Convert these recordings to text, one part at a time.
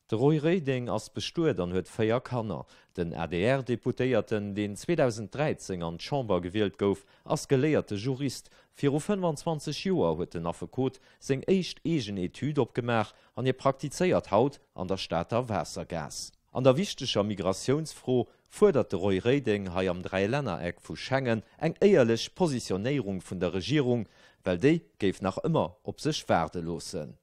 De Roy Reding ass bestuet an huet 4 Kanner. Den ADR-Deputéierten, deen 2013 an d'Chamber gewielt gouf, ass geléierte Jurist. Viru 25 Joer huet den Affekot seng éischt eegen Etüd opgemaach an hie praktizéiert haut an der Stater Waassergaass. An der wichteger Migratiounsfro fuerdert de Roy Reding hei am Dräilännereck vu Schengen eng éierlech Positionéierung vun der Regierung, well déi géif nach ëmmer op sech waarde loossen.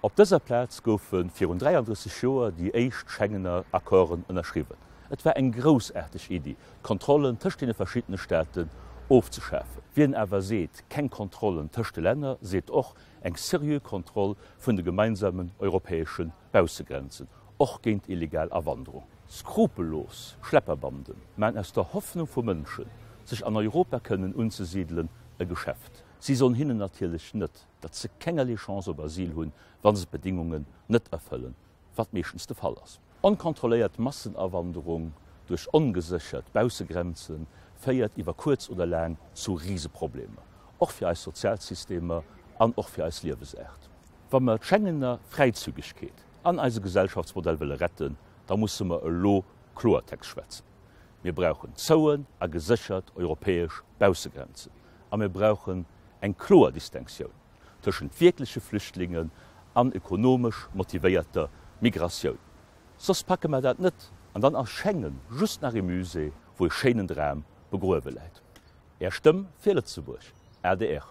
Op dëser Plaz goufe virun 33 Joer déi éischt Schengener Accorden ënnerschriwwen. Et war eng groussaarteg Iddi, d'Kontrollen tëscht deene verschiddene Staaten ofzeschafen. Wien awer seet, keng Kontrollen tëscht de Länner, seet och eng seriö Kontroll vun de gemeinsamen europäesche Baussegrenzen, och géint illegal Awanderung. Skrupellos Schlepperbande maachen aus der Hoffnung vu Mënschen, sech an Europa kënnen unzesidelen, e Geschäft. Si soen hinnen natierlech net, datt se kengerlee Chance op Asyl hunn, wa se d'Bedingungen net erfëllen, wat meeschtens de Fall ass. Onkontrolléiert Massenawanderung duerch ongeséchert Baussegrenze féiert iwwer kuerz oder laang zu Riseproblemer, och fir eis Sozialsystemer an och fir eis Liewesaart. Wa mer d'Schengener Fräizügegkeet an eise Gesellschaftsmodell wëlle retten, da musse mer elo Kloertext schwätzen. Mir brauchen zouen a geséchert europäesch Baussegrenzen a mir brauchen eng kloer Distinctioun tëschent wierkleche Flüchtlingen an ökonomesch motivéierter Migratioun. Soss packe mer dat net an dann ass Schengen just nach ee Musée, wou e schéinen Dram begruewe läit. Är Stëmm fir Lëtzebuerg, adr.